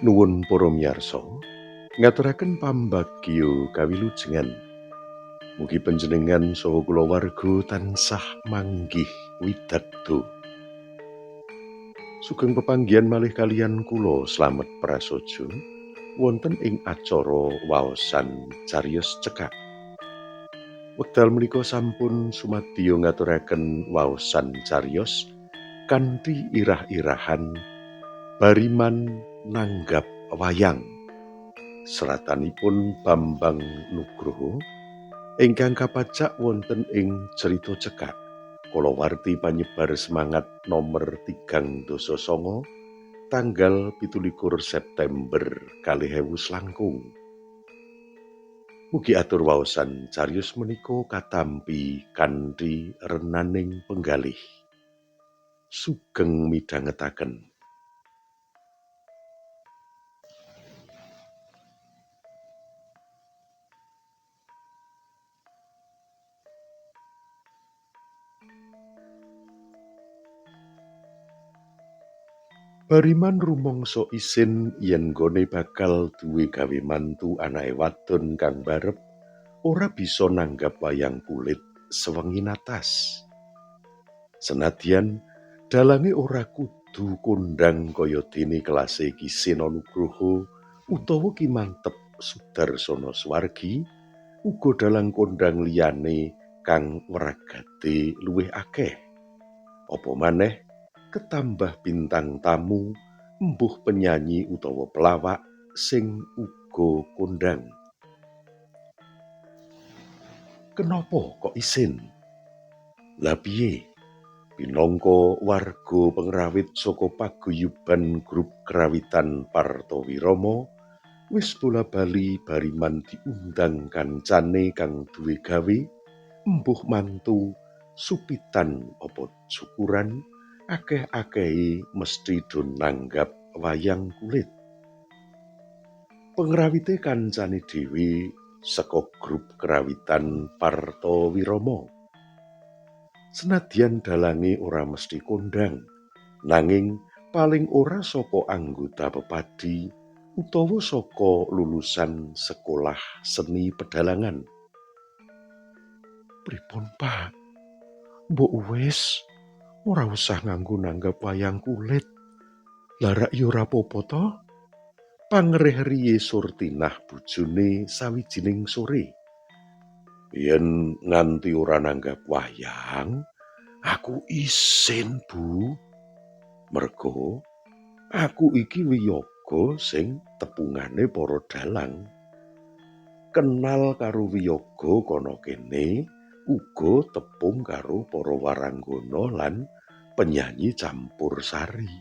Nuwun para miyarsa, ngaturaken pambagio kawilujengan. Mugi panjenengan saha kulawarga tansah manggih widakdo. Sugeng pepanggihan malih kaliyan kula Slamet Prasojo wonten ing acara waosan cariyos cekak. Wekdal menika sampun sumadyo ngaturaken waosan cariyos kanthi irah-irahan Bariman nanggap wayang. Seratanipun Bambang Nugroho ingkang kapacak wonten ing Cerita Cekak kalawarti panyebar semangat nomer 39 tanggal 27 September 2000 langkung. Mugi atur waosan cariyos menika katampi kanthi renaning penggalih. Sugeng midhangetaken. Bariman rumangsa isin yen nggone bakal duwe gawe mantu anake wadon kang mbarep ora bisa nanggap wayang kulit sewengi natas. Senadyan dalange ora kudu kondhang kaya dene kelase Ki Seno Nugroho utawa Ki Manteb Sudarsono Swargi, uga dalang kondhang liyane kang wragate luwih akeh. Apa maneh ketambah bintang tamu, embuh penyanyi utawa pelawak sing uga kondhang. Kenapa kok isin? Lah piye? Pinangka warga pengrawit saka paguyuban grup krawitan Partowirama, wis bola-bali Bariman diundang kancane kang duwe gawe, embuh mantu, supitan apa syukuran, akeh-akehe mesthi do nanggap wayang kulit. Pengrawite kancane dhewe saka grup krawitan Partowirama. Senadyan dalange ora mesthi kondhang, nanging paling ora saka anggota pepadi utawa saka lulusan sekolah seni pedalangan. Pripun, Pak? Mbok wis ora usah nganggo nanggap wayang kulit. Lah rak ya ora apa-apa to? Pangreh-riye Surtinah bojone sawijining sore. Yen nganti ora nanggap wayang, aku isin, Bu. Merga aku iki wiyaga sing tepungane para dalang. Kenal karo wiyaga kana kene, uga tepung karo para waranggana lan penyanyi campur sari.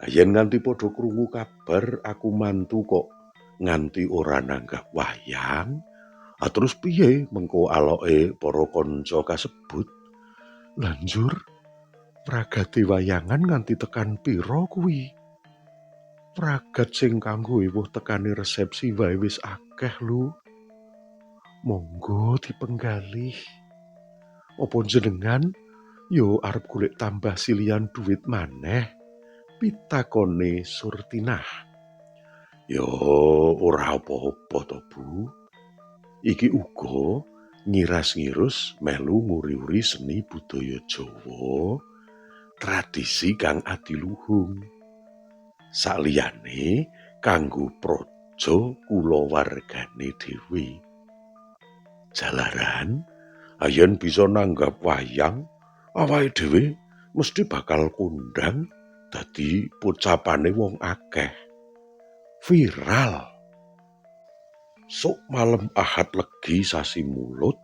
Yen nganti padha krungu kabar aku mantu kok nganti ora nanggap wayang, terus piye mengko aloke para kanca kasebut? Lanjur wragate wayangan nganti tekan pira kuwi? Wragat sing kanggo ewuh tekane resepsi wae wis akeh lho. Monggo dipenggalih. Apa jenengan yo arep golek tambah silihan duit maneh? Pitakone Surtinah. Yo ora apa-apa to, Bu. Iki uga ngiras-ngirus melu nguri-uri seni budaya Jawa, tradisi kang adiluhung. Saliyane kanggo praja kulawargane dhewe. Jalaran yen bisa nanggap wayang, awake dhewe mesti bakal kondhang dadi pocapane wong akeh. Viral. Sok malem Ahad Legi sasi Mulud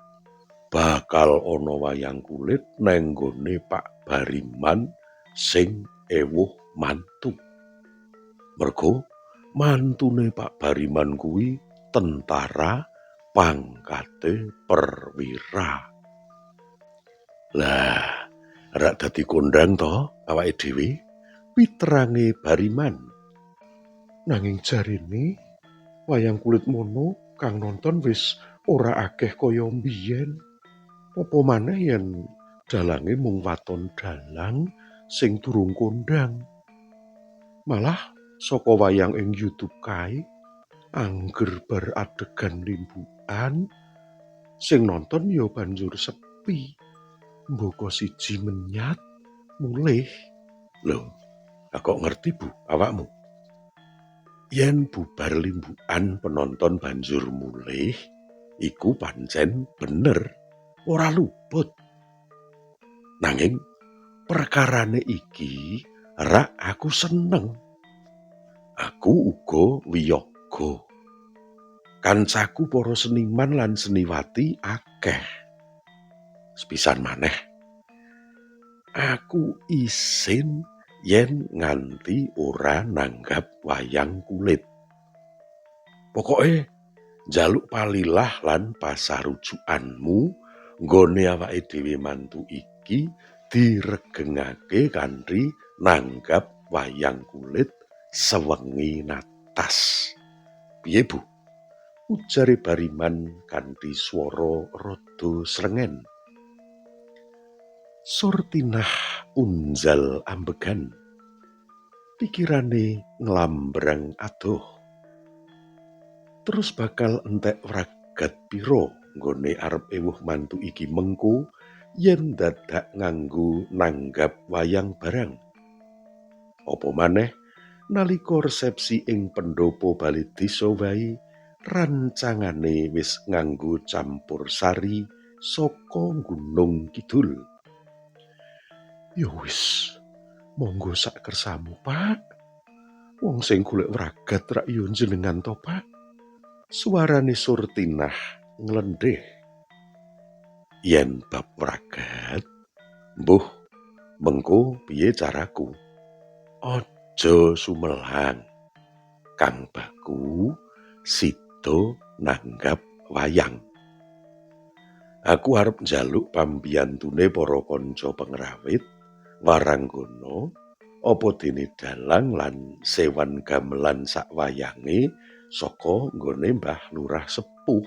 bakal ana wayang kulit neng nggone Pak Bariman sing ewuh mantu. Merga mantune Pak Bariman kuwi tentara pangkate perwira. Lah, rak dadi kondhang to awake dhewe? Pitrange Bariman. Nanging jarine Wayang kulit mono kang nonton wis ora akeh kaya mbiyen. Apa maneh yen dalange mung waton dalang sing durung kondang. Malah saka wayang ing YouTube kae angger bar adegan limbukan sing nonton ya banjur sepi. Mboko siji menyat mulih. Lho, kok ngerti Bu awakmu? Yen bubar limbukan penonton banjur mulih, iku pancen bener, ora luput. Nanging perkarane iki rak aku seneng. Aku uga wiyaga. Kancaku para seniman lan seniwati akeh. Sepisan maneh, aku isin yen nganti ora nanggap wayang kulit. Pokoke njaluk palilah lan pasarujukanmu nggone awake dhewe mantu iki diregengake kanthi nanggap wayang kulit sewengi natas. Piye Bu? Ujare Bariman kanthi swara rada srengen. Surtinah unjal ambegan. Pikirane nglambrang adoh. Terus bakal entek wragat pira nggone arep ewuh mantu iki mengko yen dadak nganggo nanggap wayang barang. Apa maneh nalika resepsi ing pendopo bale desa wae rancangane wis nganggo campur sari saka Gunung Kidul. Ya wis, monggo sak kersamu, Pak. Wong sing golek wragat rak yo njenengan to, Pak. Suarane Surtinah nglendhih. Yen bab wragat, mbuh mengko piye caraku? Aja sumelang. Kang Baku sida nanggap wayang. Aku arep njaluk pambiyantune para kanca pengrawit waranggana apa dene dalang lan sewan gamelan sak wayange saka nggone Mbah Lurah Sepuh.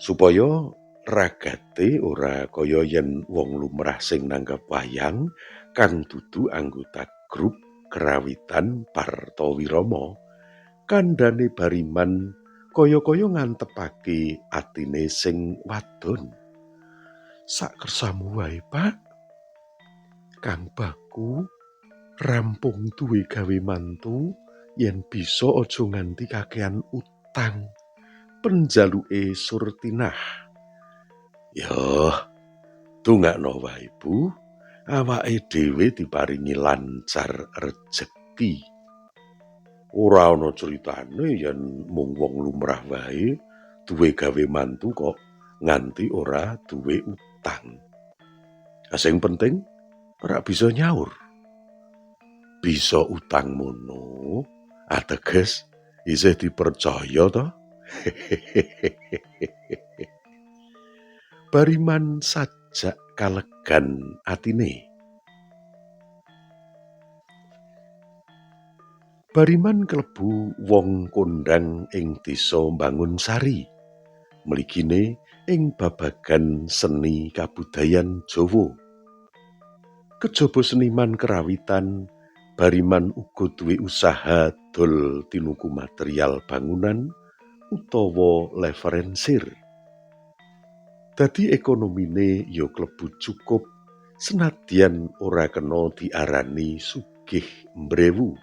Supaya ragate ora kaya yen wong lumrah sing nanggap wayang kang dudu anggota grup kerawitan Partowirama. Kandhane Bariman kaya-kaya ngantepake atine sing wadon. Sak kersamu wae, Pak. Kang Baku rampung duwe gawe mantu yen bisa aja nganti kakean utang. Penjaluke Surtinah. Yoh, dongakno wae Bu, awake dhewe diparingi lancar rejeki. Ora ana critane yen mung wong lumrah wae duwe gawe mantu kok nganti ora duwe utang. Sing penting ora bisa nyaur. Bisa utang mono, ateges isih dipercaya to. Bariman sajak kalegan atine. Bariman klebu wong kondhang ing desa Bangunsari, mligine ing babagan seni kabudayan Jawa. Kejaba seniman kerawitan, Bariman uga duwe usaha dol tinuku material bangunan utawa leferensir. Dadi ekonomine ya klebu cukup senadyan ora kena diarani sugih mbrewu.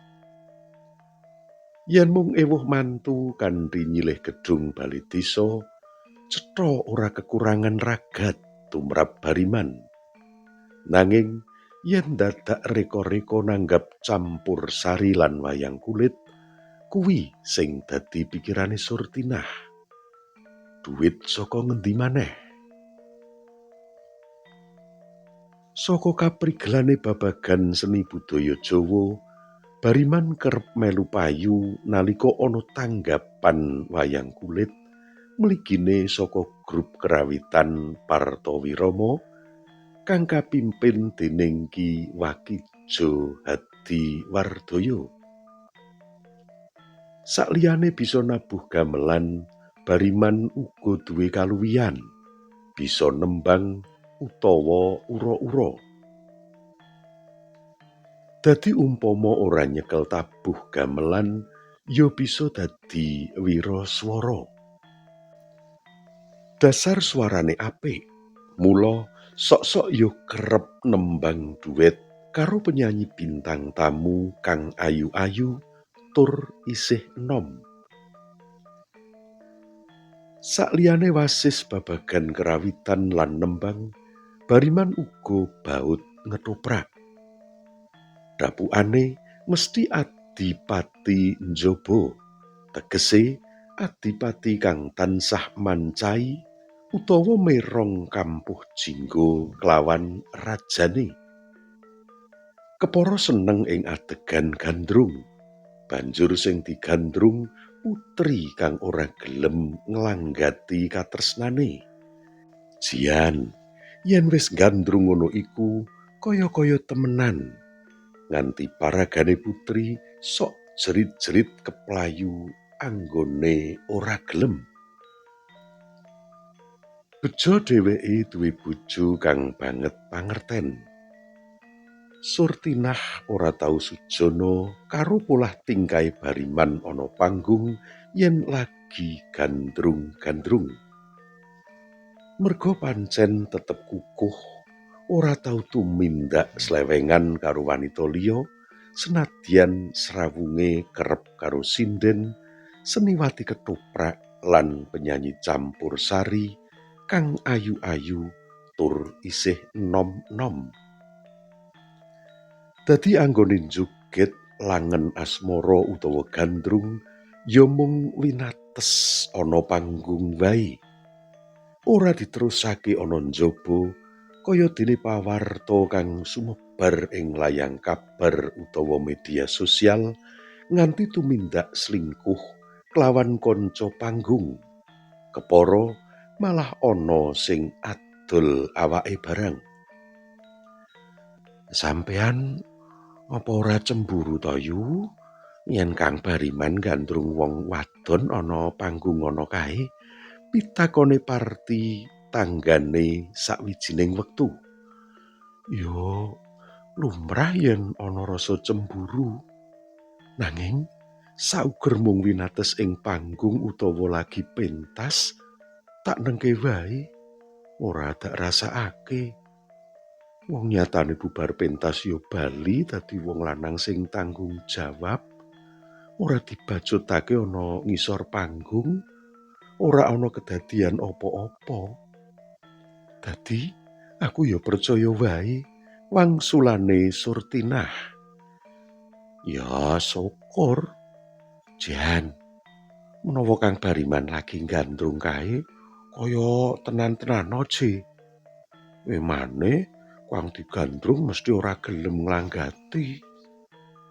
Yen mung ewuh mantu kanthi nyilih gedung bale desa, cetha ora kekurangan ragat tumrap Bariman. Nanging yen dadak reka-reka nanggap campur sari lan wayang kulit, kuwi sing dadi pikirane Surtinah. Duit saka ngendi maneh? Saka kaprigelane babagan seni budaya Jawa, Bariman kerep melu payu nalika ana tanggapan wayang kulit mligine saka grup kerawitan Partowirama kang kapimpin dening Ki Wakijo Hadiwardoyo. Sakliyane bisa nabuh gamelan, Bariman uga duwe kaluwihan, bisa nembang utawa ura-ura. Dadi umpama ora nyekel tabuh gamelan, ya bisa dadi wiraswara. Dasar swarane apik, mula sok-sok ya kerep nembang duet karo penyanyi bintang tamu kang ayu-ayu tur isih enom. Sakliyane wasis babagan kerawitan lan nembang, Bariman uga baut ngetoprak. Dapukane mesthi adipati njaba, tegese adipati kang tansah mancai utawa merong kampuh jingga kelawan rajane. Kepara seneng ing adegan gandrung. Banjur sing digandrung putri kang ora gelem nglanggati katresnane. Jian, yen wis gandrung ngono iku kaya-kaya temenan. Nganti paragane putri sok jerit-jerit keplayu anggone ora gelem. Bejo dheweke duwe bojo kang banget pangerten. Surtinah ora tau sujana karo polah tingkahe Bariman ana panggung yen lagi gandrung-gandrung. Merga pancen tetep kukuh, ora tau tumindak slewengan karo wanita liya, senadyan srawunge kerep karo sinden, seniwati ketoprak lan penyanyi campur sari kang ayu-ayu tur isih enom-enom. Dadi anggone njoget langen asmara utawa gandrung ya mung winates ana panggung wae. Ora diterusake ana njaba kaya dene pawarta kang sumebar ing layang kabar utawa media sosial nganti tumindak selingkuh kelawan kanca panggung. Kepara malah ana sing adol awake barang. Sampean apa ora cemburu to yu yen Kang Bariman gandrung wong wadon ana panggung ana kae? Pitakone Parti tanggane sawijining wektu. Ya lumrah yen ana rasa cemburu. Nanging sauger mung winates ing panggung utawa lagi pentas, tak nengke wae, ora tak rasakake. Wong nyatane bubar pentas ya bali dadi wong lanang sing tanggung jawab, ora dibacutake ana ngisor panggung, ora ana kedadian apa-apa. Dadi aku ya percaya wae wangsulane Surtinah. Ya syukur. Jan, menawa Kang Bariman lagi gandrung kae kaya tenan-tenan aja. Emane kang digandrung mesti ora gelem nglanggati.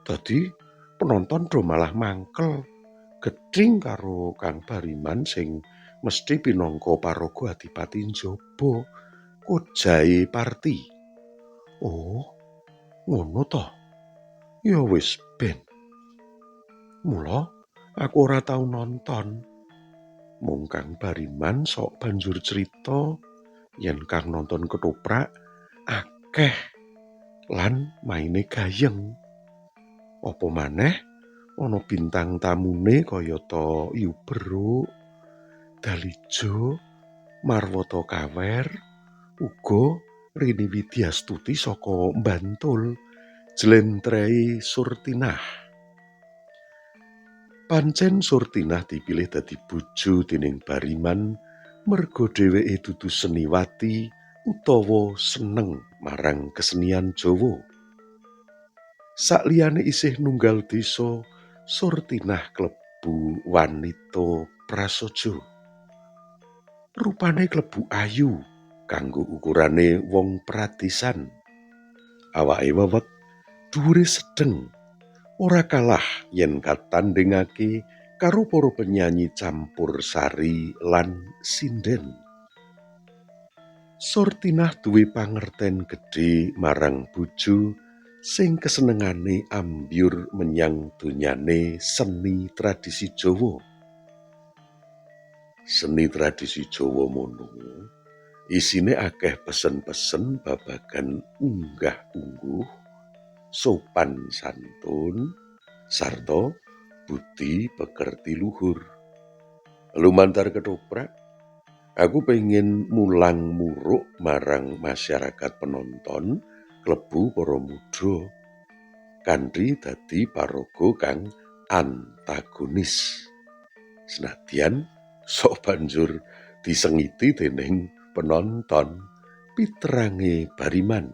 Dadi penonton do malah mangkel, gething karo Kang Bariman sing mesti pinangka paraga adipati njaba, kojahe Parti. Oh, ngono to. Ya wis ben. Mula aku ora tau nonton. Mung Kang Bariman sok banjur crita yen kang nonton ketoprak akeh lan maine gayeng. Apa maneh ana bintang tamune kayata Yu Beruk, Dalijo, Marwoto Kawer, uga Rini Widyastuti saka Bantul, jlentrehe Surtinah. Pancen Surtinah dipilih dadi bojo dening Bariman merga dheweke dudu seniwati utawa seneng marang kesenian Jawa. Sakliyane isih nunggal desa, Surtinah klebu wanita prasaja. Rupane klebu ayu kanggo ukurane wong pradesan. Awake wewek, dhuwure sedeng, ora kalah yen katandhingake karo para penyanyi campur sari lan sinden. Surtinah duwe pangerten gedhe marang bojo sing kesenengane ambyur menyang donyane seni tradisi Jawa. Seni tradisi Jawa mono isine akeh pesen-pesen babagan unggah-ungguh, sopan santun, sarta budi pekerti luhur. Lumantar ketoprak, aku pengen mulang muruk marang masyarakat penonton klebu para muda kanthi dadi paraga kang antagonis. Senadyan sok banjur disengiti dening penonton, pitrange Bariman.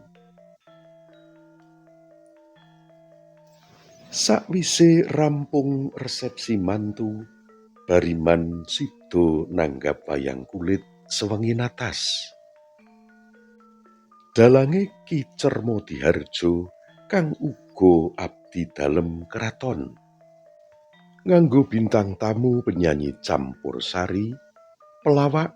Sakwise rampung resepsi mantu, Bariman sida nanggap wayang kulit sewengi natas. Dalange Ki Cermodiharjo kang uga abdi dalem keraton. Nganggo bintang tamu penyanyi campur sari, pelawak,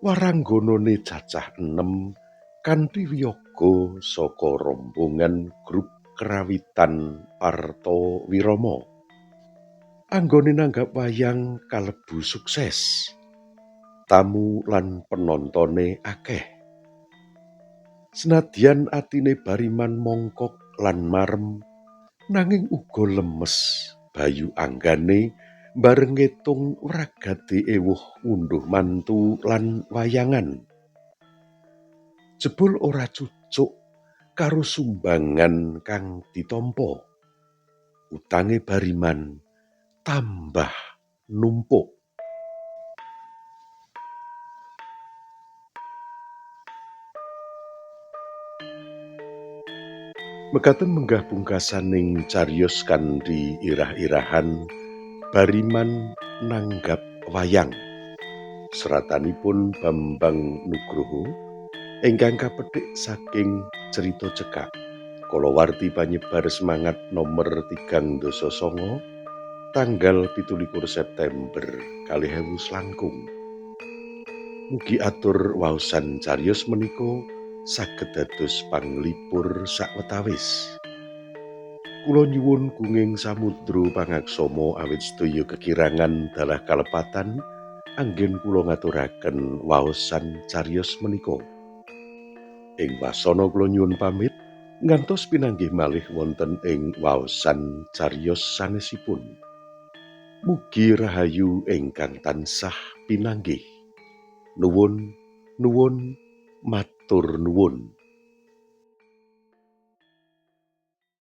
waranggonane cacah 6 kanthi wiyaga saka rombongan grup Krawitan Parto Wirama. Anggone nanggap wayang kalebu sukses. Tamu lan penontone akeh. Senadyan atine Bariman mongkok lan marem, nanging uga lemes bayu anggane bareng ngetung wragate ewuh ngunduh mantu lan wayangan. Jebul ora cucuk karo sumbangan kang ditampa. Utange Bariman tambah numpuk. Mekaten menggah pungkasaning cariyos kanthi irah-irahan Bariman nanggap wayang. Seratanipun Bambang Nugroho ingkang kapethik saking cerita cekak kalawarti panyebar semangat nomor 39 tanggal 27 September 2000 langkung. Mugi atur waosan cariyos menika saged dados panglipur sawetawis. Kula nyuwun gunging samudra pangaksama awit sedaya kekirangan dalah kalepatan anggen kula ngaturaken waosan cariyos menika. Ing wasana kula nyuwun pamit ngantos pinanggih malih wonten ing waosan cariyos sanesipun. Mugi rahayu ingkang tansah pinanggih. Nuwun, nuwun, matur nuwun.